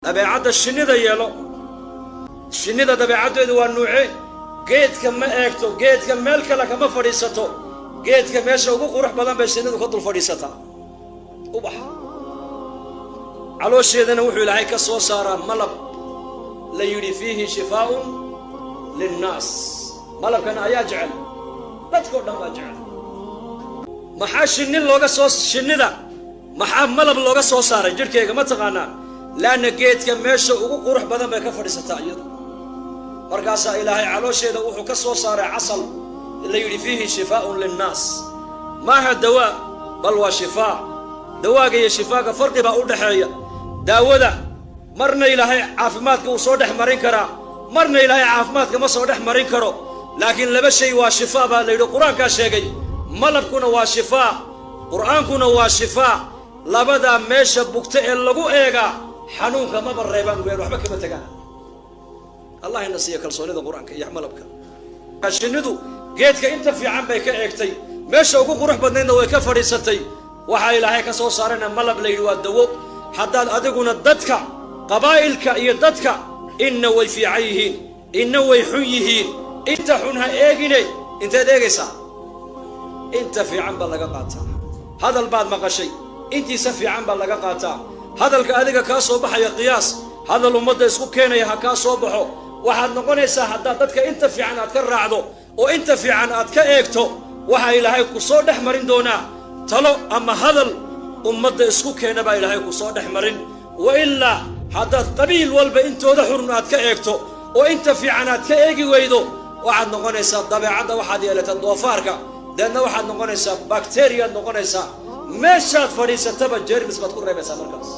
Dabeecadda shinnida yeelo. Shinnida dabeecaddeedu waa nuuce? Geedka ma eegto, geedka meel kale kama fadhiisato. Geedka meesha ugu qurux badan bay shinnidu ka dul fadhiisataa, ubax. Caloosheedana wuxuu Ilaahay ka soo saaraa malab la yidhi fiihi shifaaun linnaas. Malabkana ayaa jecel? Dadkao dhan baa jecel. Maxaa shinni looga soo, shinnida maxaa malab looga soo saaray jidhkayga, ma taqaanaa? Laanna geedka meesha ugu qurux badan bay ka fadhiisataa iyadu. Markaasaa Ilaahay caloosheeda wuxuu ka soo saaray casal la yidhi fiihi shifaaun linnaas. Maaha dawaa, bal waa shifaa. Dawaaga iyo shifaaga farqi baa u dhaxeeya. Daawada marna Ilaahay caafimaadka uu soo dhex marin karaa, marna Ilaahay caafimaadka ma soo dhex marin karo. Laakiin laba shay waa shifaa baa la yidhi, Qur-aankaa sheegay. Malabkuna waa shifaa, Qur'aankuna waa shifaa. Labadaa meesha bugta ee lagu eegaa xanuunka maba reebaan weyaan, waxba kama tegaan. Allah ina siiya kalsoonida Qur-aanka iyo malabka. Shinnidu geedka inta fiican bay ka eegtay, meesha ugu qurux badnaydna way ka fadhiisatay. Waxaa Ilaahay ka soo saarayna malab la yidhi waa dawo. Haddaad adiguna dadka qabaa'ilka iyo dadka, inna way fiican yihiin, inna way xun yihiin, inta xun ha eegine, inteed eegaysaa? Inta fiican baa laga qaataa. Hadal baad maqashay, intiisa fiican baa laga qaataa. Hadalka adiga kaa soo baxaya qiyaas, hadal ummadda isku keenaya ha kaa soo baxo. Waxaad noqonaysaa, haddaad dadka inta fiican aad ka raacdo oo inta fiican aad ka eegto, waxaa Ilaahay ku soo dhex marin doonaa talo ama hadal ummadda isku keena baa Ilaahay ku soo dhex marin. Wa ilaa, haddaad qabiil walba intooda xurun aad ka eegto oo inta fiican aad ka eegi weydo, waxaad noqonaysaa dabeecadda waxaad yeelataa doofaarka. Deedna waxaad noqonaysaa bakteriyaad noqonaysaa. Meeshaad fadhiisataba jermis baad ku reebaysaa markaas.